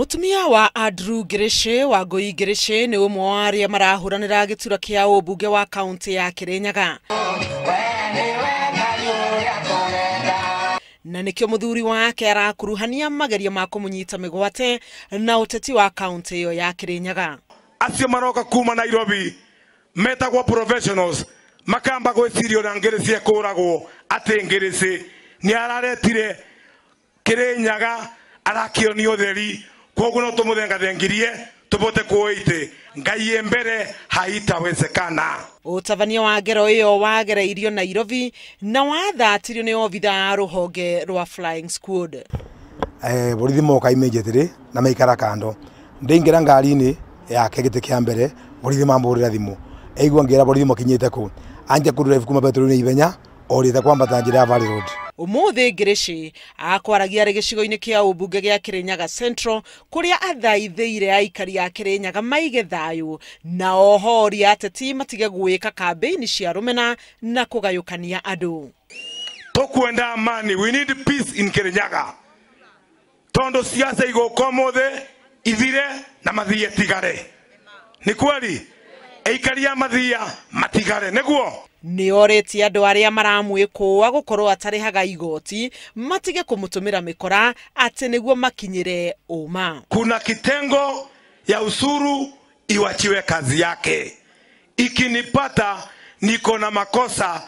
Mutumia wa Andrew Ngirici wa Ngui Ngirici nĩ ũmwe wa arĩa marahũranĩra gĩturwa kĩa ũmbunge wa kaunti ya Kirinyaga. Na nikio muthuri wake arakuruhania magerio ma kumunyita migwate na uteti wa kaunti iyo ya Kirinyaga. Acio maroka kuma Nairobi metagwo professionals makamba gwicirio na Ngirici ekuragwo ati Ngirici ni araretire Kirinyaga arakionio theri koguo no tumuthengathengirie tubote kuoite Ngai mbere haitawezekana. Utabania wa ngero iyo wagereirio Nairobi na wathatirio ni obitha ruhonge rwa Flying Squad. Borithi moka immediately na maikara kando ndingira ngari-ini yake giti kia mbere borithi mamburira thimu eigua ngira borithi makinyite ku anje ku drive kuma petroli ithenya orite kwambata njira ya Valley Road. Umuthi Ngirici akwaragia arĩ gĩcigo-inĩ kĩa ũmbunge gĩa Kirinyaga Central kũrĩa athaithĩire aikari a Kirinyaga maige thayũ na ohoria ateti matige gwĩka kambĩini cia rũmena na kũgayũkania andũ. Tukwenda amani, we need peace in Kirinyaga tondu siasa igũka ũmũthĩ ithire na mathia tigare. Nĩ kweli aikari a mathia matigare nĩguo. Nĩ orĩtie andũ arĩa maramwĩkũa gũkorwo atarĩhaga igoti matige kũmũtũmĩra mĩkora atĩ nĩguo makinyĩre ũma. Kuna kitengo ya usuru iwachiwe kazi yake. Ikinipata niko na makosa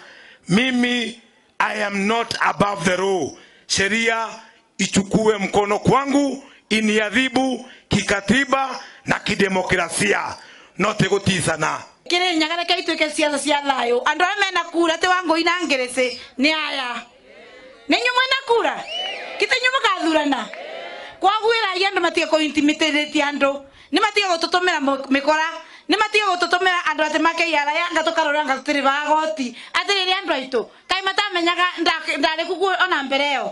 mimi, I am not above the law. Sheria ichukue mkono kwangu iniadhibu kikatiba na kidemokrasia, note gutizana. Kirinyaga reke ituike ciaca cia thayu andu aria mena kura ti Wangui na Ngirici ni aya ni inyuĩ mwena kura kite inyuĩ mũkathurana kwagwĩragia andu matige kũ intimidate andu ni matige gũtũtũmĩra mĩkora ni matige gũtũtũmĩra andu atĩ makeiara yanga tũkarora anga tũtirĩbaga goti atĩrĩrĩ andu aitũ kaĩ matamenyaga ndarĩ kuku ona mbere ĩyo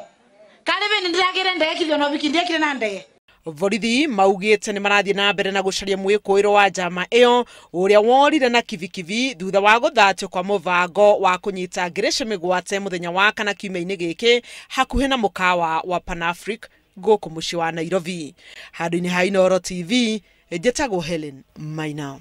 karĩ bĩndĩ ndĩragĩre ndege kithio no biki ndiekire na ndege. Borithi maugĩte nĩ marathiĩ na mbere na gũcaria mwĩkũĩro wa njama ĩyo ũrĩa worire na kibikibi thutha wa gũthatio kwa mũbango wa kũnyita Ngirici mĩgwate mũthenya wa kana kiumia-inĩ gĩkĩ hakuhĩ na mũkawa wa Panafric gũkũ mũciĩ wa Nairobi. Handũ-inĩ ha Inooro TV, njĩtagwo Helen Maina.